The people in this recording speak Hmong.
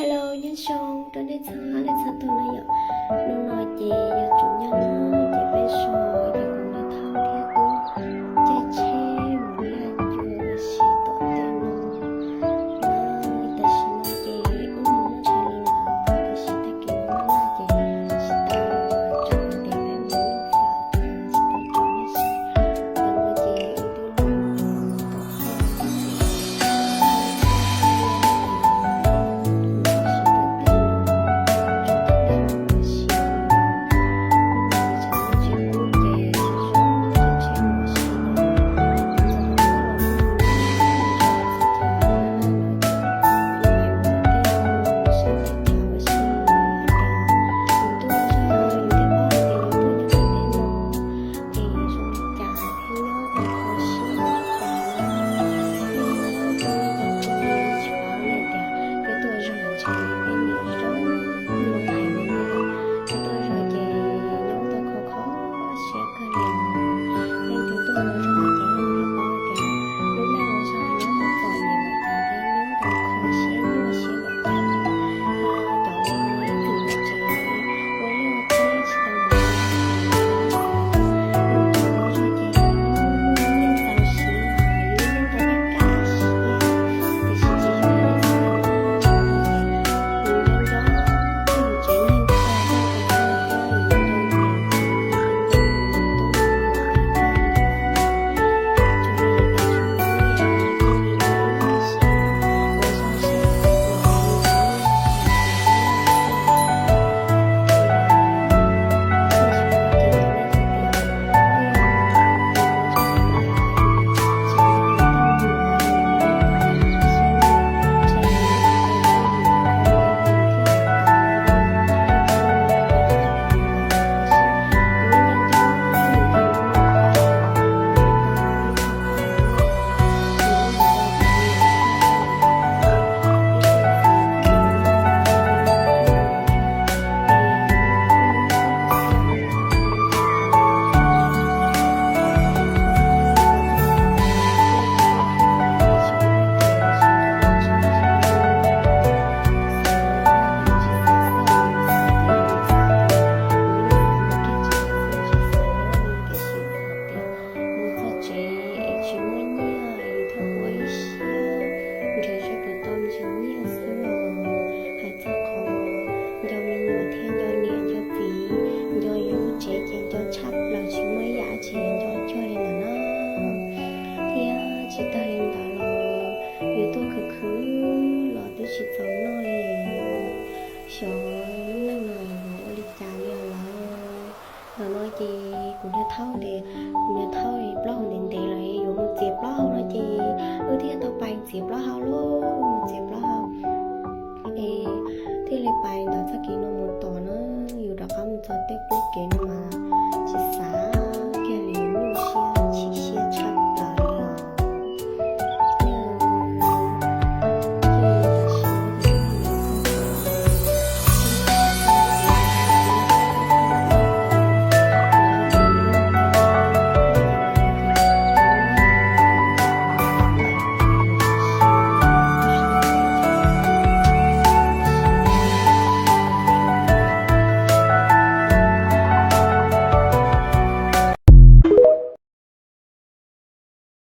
Hello, nyob zoo rau nej txhua leej txhua tus na yom. Hnub no ces yog tsum nyob no ces peb so ces kuv nrog Thauj thiab wb caij tsheb mus laj cuag ua si tom tej no na. Tam sim no ces wb mus muaj tshais los lawm, tab sis tag kis mus laj ces tsis tau, tsam tias peb mus lub fam tsis tau tso nej saib. Tam no ces wb twb los mus tom qhov Mus txog tsev es tsis muaj nyiaj es thov ua ib siab nrhiav seb puas tau me ntsis nyiaj xwb los hais txog qhov nco me nyuam thiab nco niam nco txiv, nco yus lub tsev ces nco tshaj plaws, tsis muaj ib yam dab tsi nco cuag li lawm na. Thiab tsis tag li ntawd los yus tuaj khwv khwv los twb tsis txaus noj li. Xyov lub neej no yuav ua li cas li lawm. Ntawm no ces kuv niag Thaub tias, kuv niag Thaub plaub hau ntev ntev lawm yuav mus txiav plaub hau no ces wb thiaj tau pais txiav plaub hau lauj, mus txiav plaub hau es thiaj li pais ntawm txoj kev no mus tom na, yus rov qab mus txog tej pub kev no mas